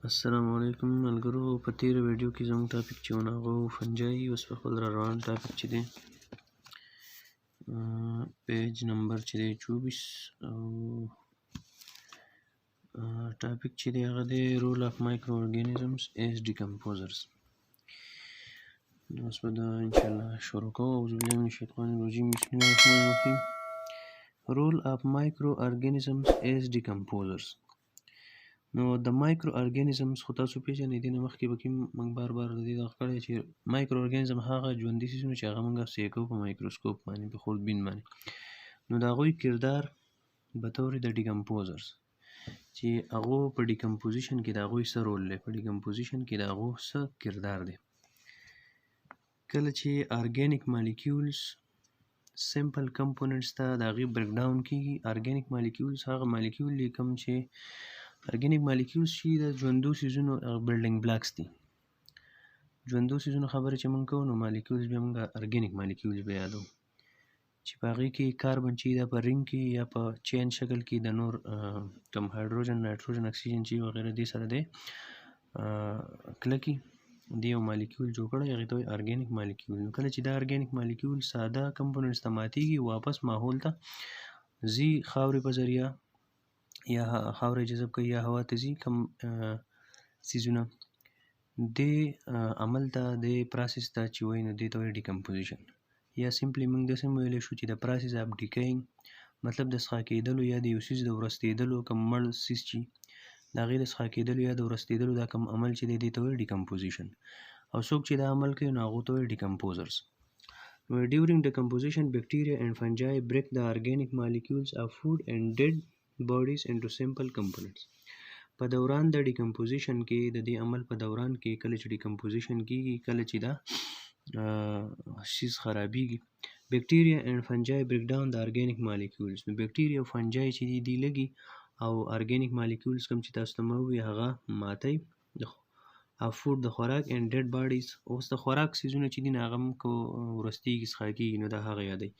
السلام علیکم ملګرو، په تیره ویډیو کې زموږ topic چې و نو هغه و fungi. اوس په خپل را روان topic چې دی، page number چې دی 24 او topic چې دی هغه دی role of microorganisms as decomposers. نو اوس به دا انشاءالله شروع کوو. اعوذ بالله من الشیطان الرجیم، بسم الله الرحمن الرحیم. Role of microorganisms as decomposers. نو د microorganisms خو تاسو پیژنئ، دې نه مخکې به کې موږ بار بار د دې دغه کړی چې microorganism هغه ژوندي څیزونه چې هغه موږ سیې کوو په مایکروسکوپ باندې، په خوردبین باندې. نو د هغوی کردار به طور د decomposers چې هغو په decomposition کې د هغوی څه رول دی، په decomposition کې د هغو څه کردار دی. کله چې organic molecules simple components ته د هغې break down کیږي، organic molecules هغه molecule دی کوم چې organic molecules چې د ژوندو څیزونو building blocks دي. ژوندو څیزونو خبره چې موږ کوو نو molecules بیا موږ organic molecules بیا یادوو چې په هغې کې کاربن چې دا په رینګ کې یا په chain شکل کې د نور کوم hydrogen، nitrogen، اکسیجن چې وغیره دې سره دی کلکي دی یو molecule جوړ کړی، هغې ته وایي organic molecule. نو کله چې دا organic molecule ساده components ته ماتیږي، واپس ماحول ته ځي، خاورې په ذریعه یا خاورې جذب کوي یا هوا ته ځي کوم څیزونه، دې عمل ته، دې process ته چې وایي نو دې ته وایي decomposition. یا simply موږ داسې هم ویلی شو چې د process of decaying، مطلب د څښا کېدلو یا د یو څیز د ورستېدلو، کوم مړ څیز چې د هغې د څښا کېدلو یا د ورستېدلو دا کوم عمل چې دی دې ته وایي decomposition. او څوک چې دا عمل کوي نو هغو ته وایي decomposers. During decomposition, bacteria and fungi break the organic molecules of food and dead bodies into simple components. په دوران د decomposition کې، د دې عمل په دوران کې، کله چې decomposition کیږي، کله چې دا څیز خرابیږي، bacteria and fungi break down the organic molecules. نو bacteria او fungi چې دي دی لګي او organic molecules کوم چې تاسو ته ما وویل هغه ماتوي د of food د خوراک and dead bodies. اوس د خوراک څیزونه چې دي نو هغه هم که ورستیږي، څښا کیږي، نو دا هغه یادوي.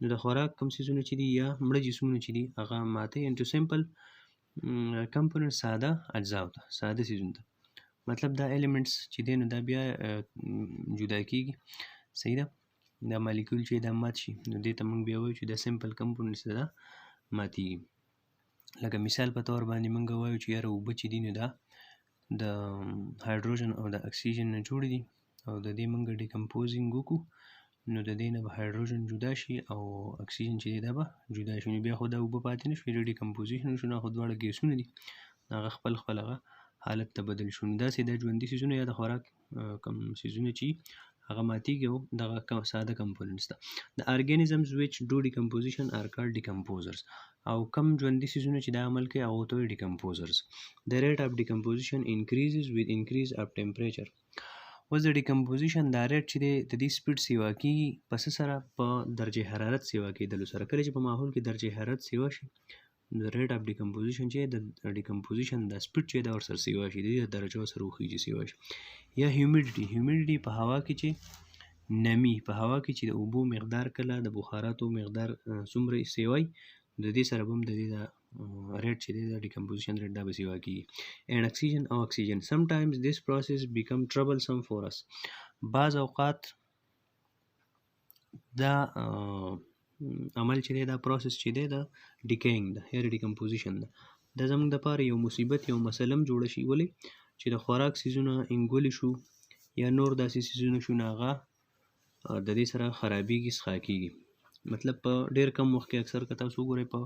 نو د خوراک کوم څیزونه چې دي یا مړه جسمونه چې دي هغه ماتوي into simple components، ساده اجزاو ته، ساده څیزونو ته. مطلب دا elements چې دی نو دا بیا جدا کیږي، صحیح ده. دا molecule چې دا مات شي نو دې ته موږ بیا وایو چې دا simple components دا ماتیږي. لکه مثال په طور باندې موږ وایو چې یاره اوبه چې دي نو دا د هایدروجن او د اکسیجن نه جوړې دي او د دې موږ decomposing وکړو نو د دې نه به هایدروجن جدا شي او اکسیجن چې دی دا به جدا شي. نو بیا خو دا اوبه پاتې نه شوې، decomposition شو، نه خو دواړه ګیسونه دي هغه خپل خپل هغه حالت ته بدل شو. نو داسې د ژوندي څیزونه یا د خوراک کوم څیزونه چې هغه ماتیږي او دغه ساده components ته. The organisms which do decomposition are called decomposers. او کم ژوندي څیزونه چې دا عمل کوي هغو ته وایي decomposers. The rate of decomposition increases with increase of temperature. اوس د decomposition دا rate چې دی د دې speed سیوا کیږي په څه سره؟ په درجه حرارت سیوا کېدلو سره. کله چې په ماحول کې درجه حرارت سیوا شي نو rate of decomposition چې د decomposition دا speed چې دا ورسره سیوا شي، د دې درجه ورسره وخیږي سیوا شي. یا humidity، humidity په هوا کې چې نمی، په هوا کې چې د اوبو مقدار کله د بخاراتو مقدار څومره سیوای، د دې سره به هم د دې دا rate چې دی دا decomposition rate دا به سیوا کیږي. And oxygen او oxygen. Sometimes this process become troublesome for us. بعض اوقات دا عمل چې دی دا process چې دی دا decaying ده یا decomposition ده، دا زموږ دپاره یو مصیبت یو مسله هم جوړه شي. ولې چې د خوراک څیزونه انګولي شو یا نور داسې څیزونه شو نو هغه د دې سره خرابیږي، څښا کیږي. مطلب په ډېر کم وخت کې اکثر که تاسو وګورئ په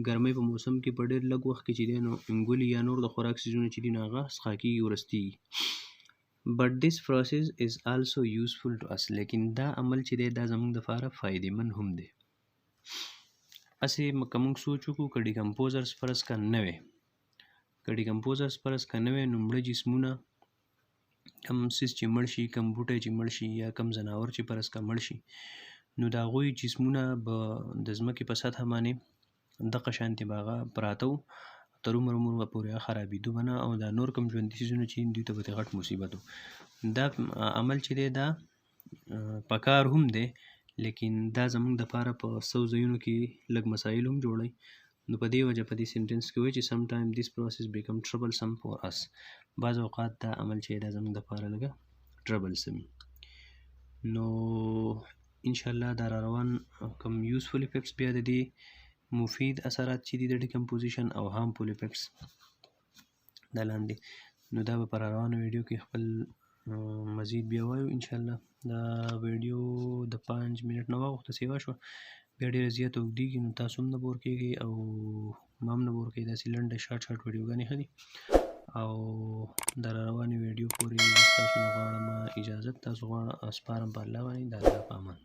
ګرمۍ په موسم کې په ډېر لږ وخت کې چې دی نو انګولي یا نور د خوراک څیزونه چې دي نو هغه څښا کیږي، ورستیږي. But this process is also useful to us. لیکن دا عمل چې دی دا زموږ دپاره فایدهمند هم دی. هسې که موږ سوچ وکړو که decomposers فرض که نه وی، که decomposers فرض که نه وی نو مړه جسمونه کوم څیز چې مړ شي، کوم بوټی چې مړ شي یا کوم ځناور چې فرض که مړ شي نو د هغوی جسمونه به د ځمکې په سطح باندې دغه شانتې به هغه پراته وو، تر عمر عمر به پورې هغه خرابېدو به نه، او دا نور کوم ژوندي څیزونه چې دوی ته به ترې غټ مصیبت و. دا عمل چې دی دا پکار هم دی، لیکن دا زموږ دپاره په څو ځایونو کې لږ مسایل هم جوړوي. نو په دې وجه په دې sentence کې وایي چې sometime this process become troublesome for us. بعض اوقات دا عمل چې دا زموږ دپاره لږه troublesome. نو انشاءالله دا را روان کوم useful effects بیا د دې مفید اثرات چې دي د decomposition او harmful effects دا لاندې، نو دا به په را روانو ویډیو کې خپل مزید بیا وایو انشاءالله. دا ویډیو د 5 منټ نه واوښته سیوا شوه، بیا ډېره زیاته اوږدېږي، نو تاسو هم نه bore کېږئ او ما هم نه bore کوي. داسې لنډه short short ویډیوګانې ښه دي. او د را روانې ویډیو پورې تاسو نه غواړم اجازت، تاسو غواړم سپارم په الله باندې، د الله په امان.